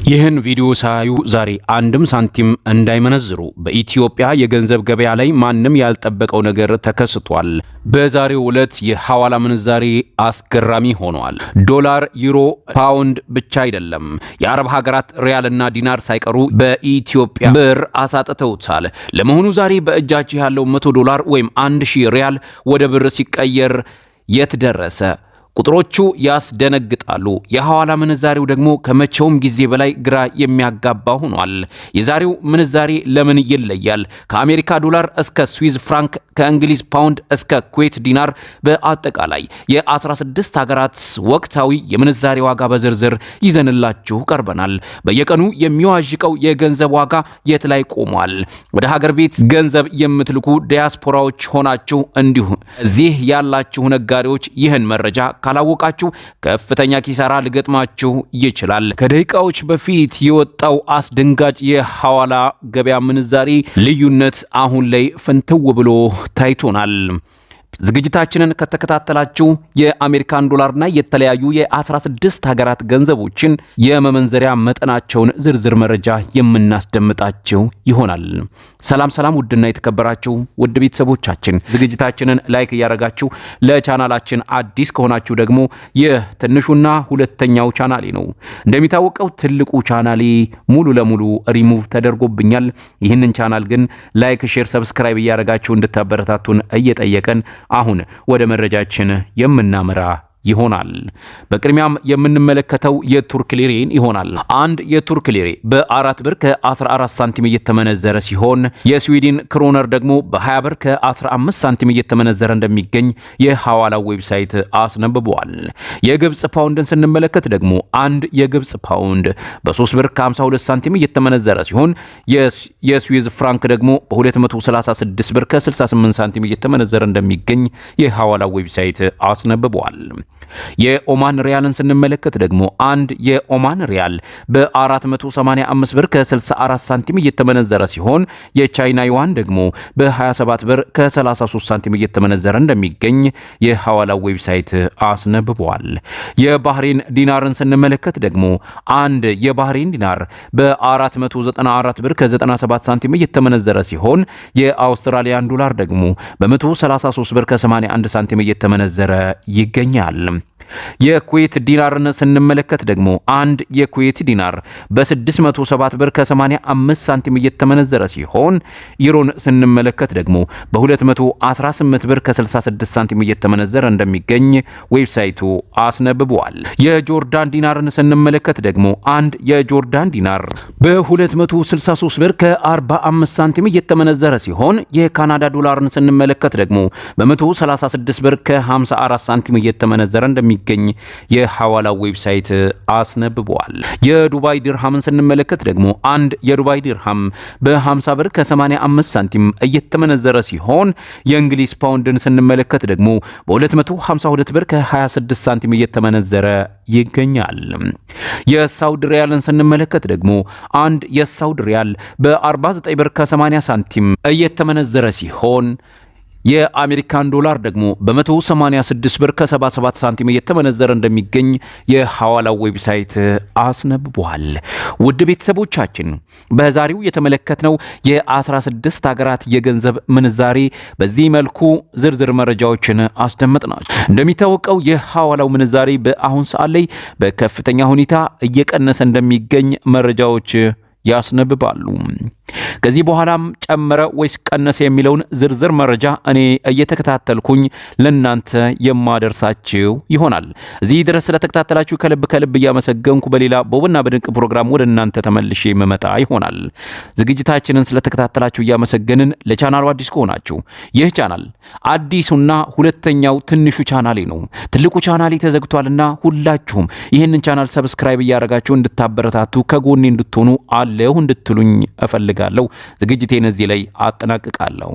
ይህን ቪዲዮ ሳያዩ ዛሬ አንድም ሳንቲም እንዳይመነዝሩ። በኢትዮጵያ የገንዘብ ገበያ ላይ ማንም ያልጠበቀው ነገር ተከስቷል። በዛሬው ዕለት የሐዋላ ምንዛሬ አስገራሚ ሆኗል። ዶላር፣ ዩሮ፣ ፓውንድ ብቻ አይደለም፣ የአረብ ሀገራት ሪያልና ዲናር ሳይቀሩ በኢትዮጵያ ብር አሳጥተውታል። ለመሆኑ ዛሬ በእጃችሁ ያለው 100 ዶላር ወይም 1000 ሪያል ወደ ብር ሲቀየር የት ደረሰ? ቁጥሮቹ ያስደነግጣሉ። የሐዋላ ምንዛሬው ደግሞ ከመቼውም ጊዜ በላይ ግራ የሚያጋባ ሆኗል። የዛሬው ምንዛሬ ለምን ይለያል? ከአሜሪካ ዶላር እስከ ስዊዝ ፍራንክ፣ ከእንግሊዝ ፓውንድ እስከ ኩዌት ዲናር በአጠቃላይ የ16 ሀገራት ወቅታዊ የምንዛሬ ዋጋ በዝርዝር ይዘንላችሁ ቀርበናል። በየቀኑ የሚዋዥቀው የገንዘብ ዋጋ የት ላይ ቆሟል? ወደ ሀገር ቤት ገንዘብ የምትልኩ ዲያስፖራዎች ሆናችሁ እንዲሁ እዚህ ያላችሁ ነጋዴዎች ይህን መረጃ ካላወቃችሁ ከፍተኛ ኪሳራ ሊገጥማችሁ ይችላል። ከደቂቃዎች በፊት የወጣው አስደንጋጭ የሐዋላ ገበያ ምንዛሪ ልዩነት አሁን ላይ ፍንትው ብሎ ታይቶናል። ዝግጅታችንን ከተከታተላችሁ የአሜሪካን ዶላርና የተለያዩ የ16 ሀገራት ገንዘቦችን የመመንዘሪያ መጠናቸውን ዝርዝር መረጃ የምናስደምጣችሁ ይሆናል። ሰላም ሰላም፣ ውድና የተከበራችሁ ውድ ቤተሰቦቻችን፣ ዝግጅታችንን like እያደረጋችሁ ለቻናላችን አዲስ ከሆናችሁ ደግሞ ይህ ትንሹና ሁለተኛው ቻናሌ ነው። እንደሚታወቀው ትልቁ ቻናሌ ሙሉ ለሙሉ ሪሙቭ ተደርጎብኛል። ይህንን ቻናል ግን like፣ share፣ subscribe እያደረጋችሁ እንድታበረታቱን እየጠየቀን አሁን ወደ መረጃችን የምናመራ ይሆናል። በቅድሚያም የምንመለከተው የቱርክ ሊሬን ይሆናል። አንድ የቱርክ ሊሬ በ4 ብር ከ14 ሳንቲም እየተመነዘረ ሲሆን የስዊድን ክሮነር ደግሞ በ20 ብር ከ15 ሳንቲም እየተመነዘረ እንደሚገኝ የሐዋላው website አስነብቧል። የግብፅ ፓውንድን ስንመለከት ደግሞ አንድ የግብፅ ፓውንድ በ3 ብር ከ52 ሳንቲም እየተመነዘረ ሲሆን የስዊዝ ፍራንክ ደግሞ በ236 ብር ከ68 ሳንቲም እየተመነዘረ እንደሚገኝ የሐዋላው website አስነብቧል። የኦማን ሪያልን ስንመለከት ደግሞ አንድ የኦማን ሪያል በ485 ብር ከ64 ሳንቲም እየተመነዘረ ሲሆን የቻይና ዩዋን ደግሞ በ27 ብር ከ33 ሳንቲም እየተመነዘረ እንደሚገኝ የሐዋላው website አስነብቧል። የባህሬን ዲናርን ስንመለከት ደግሞ አንድ የባህሬን ዲናር በ494 ብር ከ97 ሳንቲም እየተመነዘረ ሲሆን የአውስትራሊያን ዶላር ደግሞ በ133 ብር ከ81 ሳንቲም እየተመነዘረ ይገኛል። የኩዌት ዲናርን ስንመለከት ደግሞ አንድ የኩዌት ዲናር በ607 ብር ከ85 ሳንቲም እየተመነዘረ ሲሆን ዩሮን ስንመለከት ደግሞ በ218 ብር ከ66 ሳንቲም እየተመነዘረ እንደሚገኝ website ኡ አስነብቧል። የጆርዳን ዲናርን ስንመለከት ደግሞ አንድ የጆርዳን ዲናር በ263 ብር ከ45 ሳንቲም እየተመነዘረ ሲሆን የካናዳ ዶላርን ስንመለከት ደግሞ በ136 ብር ከ54 ሳንቲም እየተመነዘረ እንደሚገኝ የሐዋላ website አስነብቧል። የዱባይ ድርሃምን ስንመለከት ደግሞ አንድ የዱባይ ድርሃም በ50 ብር ከ85 ሳንቲም እየተመነዘረ ሲሆን የእንግሊዝ ፓውንድን ስንመለከት ደግሞ በ252 ብር ከ26 ሳንቲም እየተመነዘረ ይገኛል። የሳውዲ ሪያልን ስንመለከት ደግሞ አንድ የሳውዲ ሪያል በ49 ብር ከ80 ሳንቲም እየተመነዘረ ሲሆን የአሜሪካን ዶላር ደግሞ በ186 ብር ከ77 ሳንቲም እየተመነዘረ እንደሚገኝ የሐዋላው website አስነብቧል። ውድ ቤተሰቦቻችን፣ በዛሬው የተመለከትነው የ16 ሀገራት የገንዘብ ምንዛሬ በዚህ መልኩ ዝርዝር መረጃዎችን አስደመጥናችሁ። እንደሚታወቀው የሐዋላው ምንዛሬ በአሁን ሰዓት ላይ በከፍተኛ ሁኔታ እየቀነሰ እንደሚገኝ መረጃዎች ያስነብባሉ። ከዚህ በኋላም ጨመረ ወይስ ቀነሰ የሚለውን ዝርዝር መረጃ እኔ እየተከታተልኩኝ ለናንተ የማደርሳችሁ ይሆናል። እዚህ ድረስ ስለተከታተላችሁ ከልብ ከልብ እያመሰገንኩ በሌላ በውብና በድንቅ ፕሮግራም ወደ እናንተ ተመልሼ የምመጣ ይሆናል። ዝግጅታችንን ስለተከታተላችሁ እያመሰገንን ለቻናሉ አዲስ ከሆናችሁ ይህ ቻናል አዲሱና ሁለተኛው ትንሹ ቻናሌ ነው። ትልቁ ቻናሌ ተዘግቷልና ሁላችሁም ይህንን ቻናል subscribe እያደረጋችሁ እንድታበረታቱ፣ ከጎኔ እንድትሆኑ፣ አለሁ እንድትሉኝ እፈልጋለሁ። ዝግጅቴን እዚህ ላይ አጠናቅቃለሁ።